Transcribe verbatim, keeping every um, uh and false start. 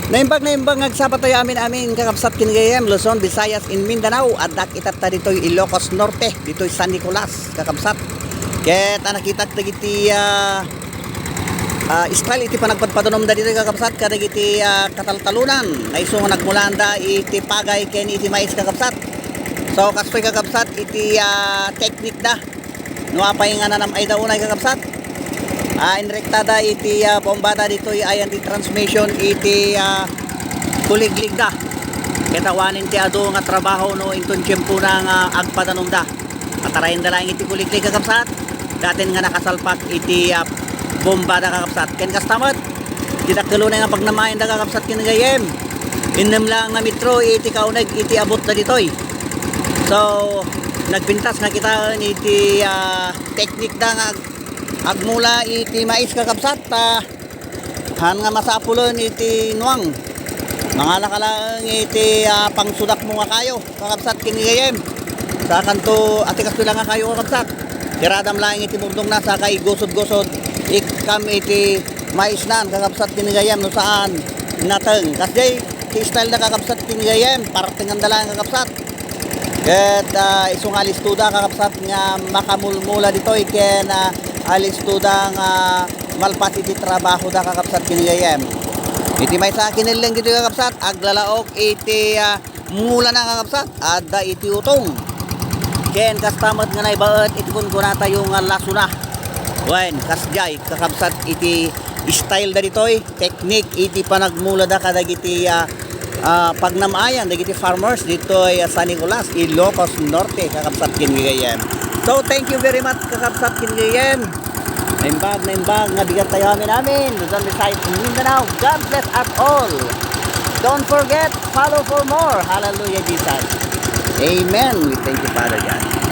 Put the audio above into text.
Naimbag, naimbag nga agsapatayo amin-amin, kakabsat, ken gayam, Luzon, Visayas, in Mindanao. Addak itatta ditoy Ilocos Norte, ditoy San Nicolas, kakabsat. Ket a nakitak dagiti, ah, ah, style iti panagpadpadanumda ditoy, kakabsat, kadagiti, ah, kataltalunan nga isu nga nagmulaanda iti pagay ken iti mais, kakabsat. So, kastoy, kakabsat, iti, ah, teknikda. No apay nga nanam-ayda unay, kakabsat, ah, inrektada iti, ah, bombada ditoy ayan ti transmission iti, ah, kuligligda. Ket awanen ti adu nga trabaho no inton tiempona nga agpadanumda. Atarayenda laeng iti kuliglig, kakabsat. Daten nga nakasalpak iti, ah, bombada, kakabsat. Ken kasta met, ti dakkel unay nga pagnam-ayanda, kakabsat, ken gayem. Innem laeng nga metro iti kauneg iti abutda ditoy. So, nagpintas nga kitaen iti, ah, teknikda nga ag-, agmula iti mais, kakabsat, ta haan nga masapulen iti nuang. Mangalaka laeng iti, ah, pangsudakmo nga kayo, kakabsat, ken gayem. Sakanto, ati kastoy la nga kayo, kakabsat. Tiradam laeng iti murdongna, saka igusod-gusod, ikkam iti maisnan, kakabsat, ken gayem, no saan, nateng. Kasdiay ti styleda, kakabsat, ken gayem, partenganda laeng, kakabsat. Ket, ah, isu nga alistoda, kakabsat, nga makamulmula ditoy ken, ah, alistoda nga malpas iti trabahoda, kakabsat, ken gayem. Iti maysa a kinelleng ditoy, kakabsat, aglalaok iti, ah, mulana, kakabsat, adda iti utong. Ken kasta met nga naibaet iti kunkunatayo nga lasona. Wen, kasdiay, kakabsat, iti styleda ditoy, teknik iti panagmulada kadagiti, ah, ah, pagnam-ayan dagiti farmers ditoy, ah, San Nicolas, Ilocos Norte, kakabsat ken gayem. So, thank you very much, kakabsat ken gayem. Naimbag, naimbag nga bigat tayo amin-amin. Luzon, Visayas, Mindanao. God bless us all. Don't forget, follow for more. Hallelujah, Jesus. Amen. We thank you, Father God.